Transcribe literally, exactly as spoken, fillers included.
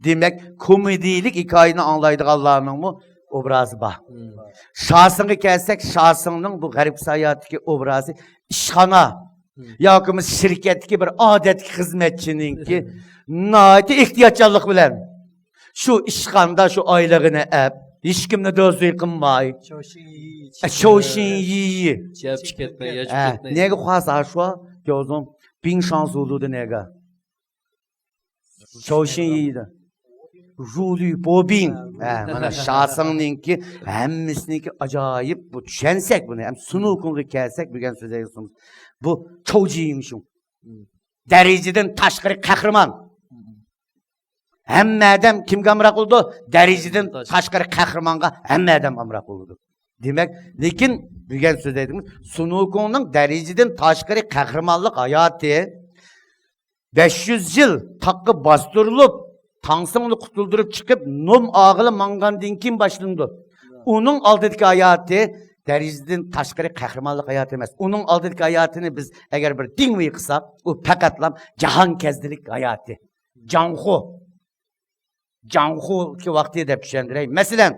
دېمەك، كومېدىيىلىك ھېكايىنى ئاڭلايدىغانلارنىڭمۇ ئوبرازى بار. شاسىڭغا كەلسەك، شاسىڭنىڭ بۇ غەربىي ساياھەتتىكى ئوبرازى ئىشخانا ياكى بولمىسا شىركەتتىكى بىر ئادەتتىكى خىزمەتچىنىڭكى ناھايىتى ئېھتىياتچانلىق بىلەن شۇ ئىشخانىدا شۇ ئايلىقىنى ئەپ، ھېچكىمنى دۆزۈي قىلماي، شوشىڭ يىي. شوشىڭ يىي. يەپ كەتمەي، يەپ كەتمەي. نەگە خاس ئاشۇ؟ گياۋزۇڭ بىڭ شاڭ زۇلۇدا نەگە؟ شوشىڭ يىيدە. ژۇلۈ بوبىڭ. ھە، مانا شاسىڭنىڭكى ھەممىسىنىڭكى ئاجايىپ، بۇ چۈشەنسەك بۇنى، ھەم سۇنۇكۇڭغا كەلسەك، بۈگۈن سۆزلەيدىغىنىمىز بۇ چوۋجىڭشۇڭ. دەرىجىدىن تاشقىرى قەھرىمان. ھەممە ئادەم كىمگە ئامراق بولىدۇ؟ دەرىجىدىن تاشقىرى قەھرىمانغا ھەممە ئادەم ئامراق بولىدۇ. دېمەك، لېكىن بۈگۈن سۆزلەيدىغىنىمىز سۇنۇكۇڭنىڭ دەرىجىدىن تاشقىرى قەھرىمانلىق ھاياتى بەش يۈز يىل تاغقا باستۇرۇلۇپ، تاڭسىڭنى قۇتۇلدۇرۇپ چىقىپ، نوم ئاغىلى ماڭغاندىن كېيىن باشلىنىدۇ. ئۇنىڭ ئالدىدىكى ھاياتى دەرىجىدىن تاشقىرى قەھرىمانلىق ھاياتى ئەمەس. ئۇنىڭ ئالدىدىكى ھاياتىنى بىز ئەگەر بىر دىڭۋېي قىلساق، ئۇ پەقەتلا جاھانكەزدىلىك ھاياتى. جاڭخۇ. جاڭخۇ ۋاقتى دەپ چۈشەندۈرەي. مەسىلەن،